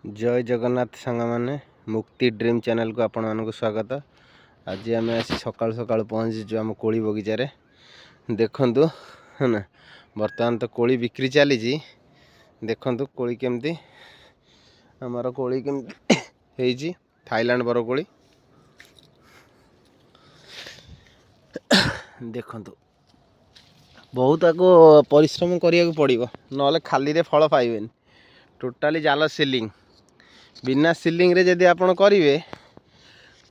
ଜୟ ଜଗନ୍ନାଥ ସାଙ୍ଗମାନେ, ମୁକ୍ତି ଡ୍ରିମ୍ ଚ୍ୟାନେଲକୁ ଆପଣମାନଙ୍କୁ ସ୍ୱାଗତ। ଆଜି ଆମେ ଆସି ସକାଳୁ ସକାଳୁ ପହଞ୍ଚିଛୁ ଆମ କୋଳି ବଗିଚାରେ। ଦେଖନ୍ତୁ ନା, ବର୍ତ୍ତମାନ ତ କୋଳି ବିକ୍ରି ଚାଲିଛି। ଦେଖନ୍ତୁ କୋଳି କେମିତି, ଆମର କୋଳି କେମିତି ହେଇଛି, ଥାଇଲାଣ୍ଡ ବରକୋଳି। ଦେଖନ୍ତୁ, ବହୁତ ଆକୁ ପରିଶ୍ରମ କରିବାକୁ ପଡ଼ିବ, ନହେଲେ ଖାଲିରେ ଫଳ ପାଇବେନି। ଟୋଟାଲି ଜାଲ ସିଲିଂ, ବିନା ସିଲିଂରେ ଯଦି ଆପଣ କରିବେ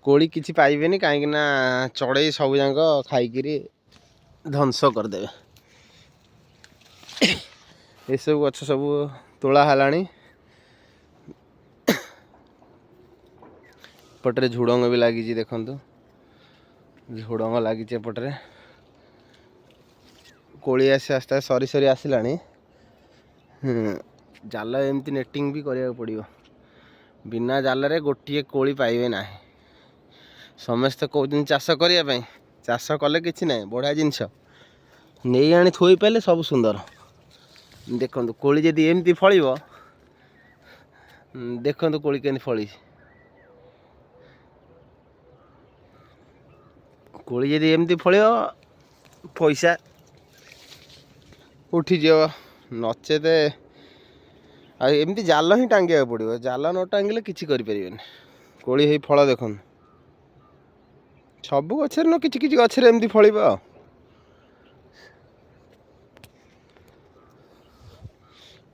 କୋଳି କିଛି ପାଇବେନି, କାହିଁକିନା ଚଢ଼େଇ ସବୁଯାକ ଖାଇକିରି ଧ୍ୱଂସ କରିଦେବେ। ଏସବୁ ଗଛ ସବୁ ତୋଳା ହେଲାଣି। ଏପଟରେ ଝୁଡ଼ଙ୍ଗ ବି ଲାଗିଛି, ଦେଖନ୍ତୁ ଝୁଡ଼ଙ୍ଗ ଲାଗିଛି ଏପଟରେ। କୋଳି ଆସି ଆସ୍ତେ ଆସ୍ତେ ସରି ସରି ଆସିଲାଣି। ଜାଲ ଏମିତି ନେଟିଂ ବି କରିବାକୁ ପଡ଼ିବ, ବିନା ଜାଲରେ ଗୋଟିଏ କୋଳି ପାଇବେ ନାହିଁ। ସମସ୍ତେ କହୁଛନ୍ତି ଚାଷ କରିବା ପାଇଁ, ଚାଷ କଲେ କିଛି ନାହିଁ, ବଢ଼ିଆ ଜିନିଷ। ନେଇ ଆଣି ଥୋଇ ପାରିଲେ ସବୁ ସୁନ୍ଦର। ଦେଖନ୍ତୁ କୋଳି ଯଦି ଏମିତି ଫଳିବ, ଦେଖନ୍ତୁ କୋଳି କେମିତି ଫଳିଛି। କୋଳି ଯଦି ଏମିତି ଫଳିବ ପଇସା ଉଠିଯିବ, ନଚେତ ଆଉ ଏମିତି ଜାଲ ହିଁ ଟାଙ୍ଗିବାକୁ ପଡ଼ିବ। ଜାଲ ନ ଟାଙ୍ଗିଲେ କିଛି କରିପାରିବେନି। କୋଳି ହେଇ ଫଳ ଦେଖନ୍ତୁ, ସବୁ ଗଛରେ ନ କିଛି କିଛି ଗଛରେ ଏମିତି ଫଳିବ। ଆଉ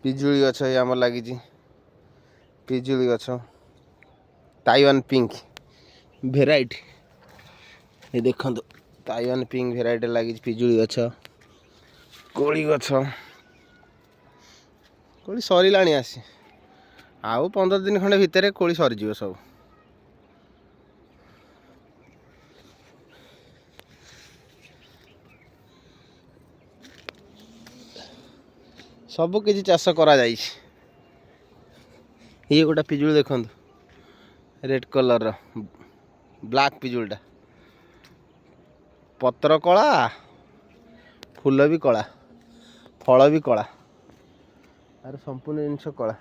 ପିଜୁଳି ଗଛ ଏଇ ଆମର ଲାଗିଛି, ପିଜୁଳି ଗଛ ତାଇୱାନ ପିଙ୍କ ଭେରାଇଟି। ଏ ଦେଖନ୍ତୁ ତାଇୱାନ ପିଙ୍କ ଭେରାଇଟି ଲାଗିଛି ପିଜୁଳି ଗଛ। କୋଳି ଗଛ, କୋଳି ସରିଲାଣି ଆସି, ଆଉ 15 ଦିନ ଖଣ୍ଡେ ଭିତରେ କୋଳି ସରିଯିବ ସବୁ। ସବୁ କିଛି ଚାଷ କରାଯାଇଛି। ଇଏ ଗୋଟେ ପିଜୁଳି ଦେଖନ୍ତୁ, ରେଡ୍ କଲର୍ର ବ୍ଲାକ୍ ପିଜୁଳିଟା, ପତ୍ର କଳା, ଫୁଲ ବି କଳା, ଫଳ ବି କଳା, ଆର ସମ୍ପୂର୍ଣ୍ଣ ଜିନିଷ କଳା।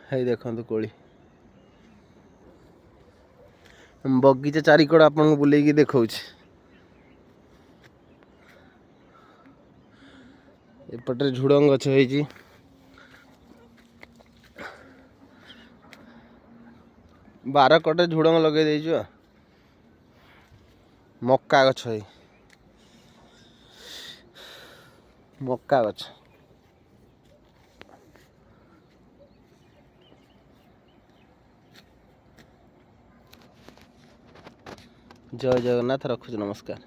ହେଇ ଦେଖନ୍ତୁ କୋଳି। ବଗିଚା ଚାରିକଡ଼ ଆପଣଙ୍କୁ ବୁଲେଇକି ଦେଖାଉଛି। ଏପଟରେ ଝୁଡ଼ଙ୍ଗ ଗଛ ହେଇଛି। 12 କଟରେ ଝୁଡ଼ଙ୍ଗ ଲଗେଇ ଦେଇଛୁ। ଆଉ ମକା ଗଛ, ହେଇ ମକା ଗଛ। ଜୟ ଜଗନ୍ନାଥ, ରଖୁଛି, ନମସ୍କାର।